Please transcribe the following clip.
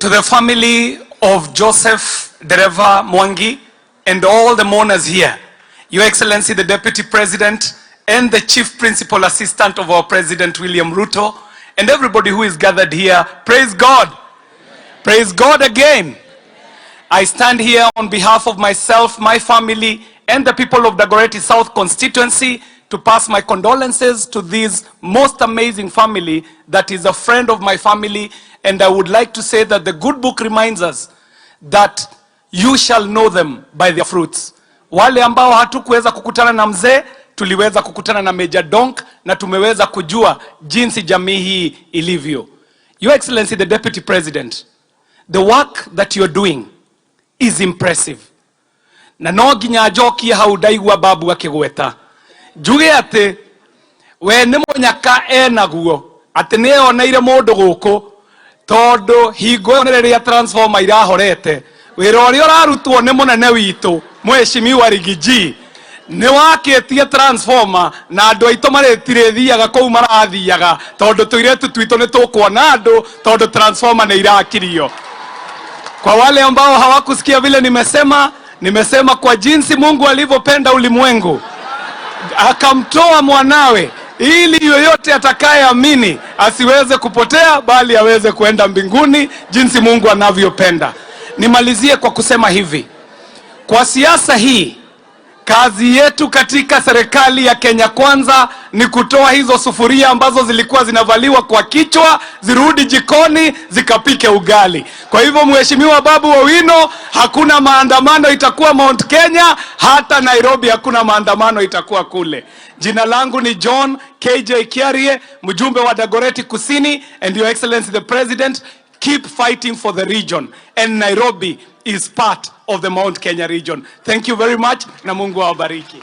To the family of Joseph Ndereva Mwangi and all the mourners here, Your Excellency the Deputy President and the Chief Principal Assistant of our President William Ruto, and everybody who is gathered here, praise God. Praise God again. I stand here on behalf of myself, my family, and the people of Dagoretti South constituency to pass my condolences to this most amazing family that is a friend of my family. And I would like to say that the good book reminds us that you shall know them by their fruits. Wale ambao hatukuweza kukutana na mzee, tuliweza kukutana na Major Donk na tumeweza kujua jinsi jamii hii ilivyo. Your Excellency the Deputy President, the work that you're doing is impressive. Na no nginya njokie hau ndaigua Babu akĩgweta, njuge atĩ we nĩ mũnyaka enaguo atĩ nĩ eyoneire mũndũ gũkũ, tondũ hingo ĩyo nĩ rĩrĩa transformer irahorete. Wĩra ũrĩa ũrarutwo nĩ mũnene witũ, Mheshimiwa Riggy G, nĩ wakĩtie transformer na andũ aitũ marĩtirĩthiaga kũu marathiaga, tondũ tũirĩtu twitũ nĩ tũkuona andũ, tondũ transformer nĩ irakirio. Kwa wale ambao hawakusikia vile nimesema, nimesema kwa jinsi Mungu alivyopenda ulimwengu akamtoa mwanawe ili yoyote atakayeamini asiweze kupotea bali aweze kuenda mbinguni, jinsi Mungu anavyopenda. Nimalizie kwa kusema hivi, kwa siasa hii, kazi yetu katika serikali ya Kenya Kwanza ni kutoa hizo sufuria ambazo zilikuwa zinavaliwa kwa kichwa zirudi jikoni zikapike ugali. Kwa hivyo, Mheshimiwa Babu Owino, hakuna maandamano itakuwa Mount Kenya, hata Nairobi hakuna maandamano itakuwa kule. Jina langu ni John KJ Kiarie, mjumbe wa Dagoretti Kusini, and Your Excellency the President, keep fighting for the region, and Nairobi is part of the Mount Kenya region. Thank you very much na Mungu awabariki.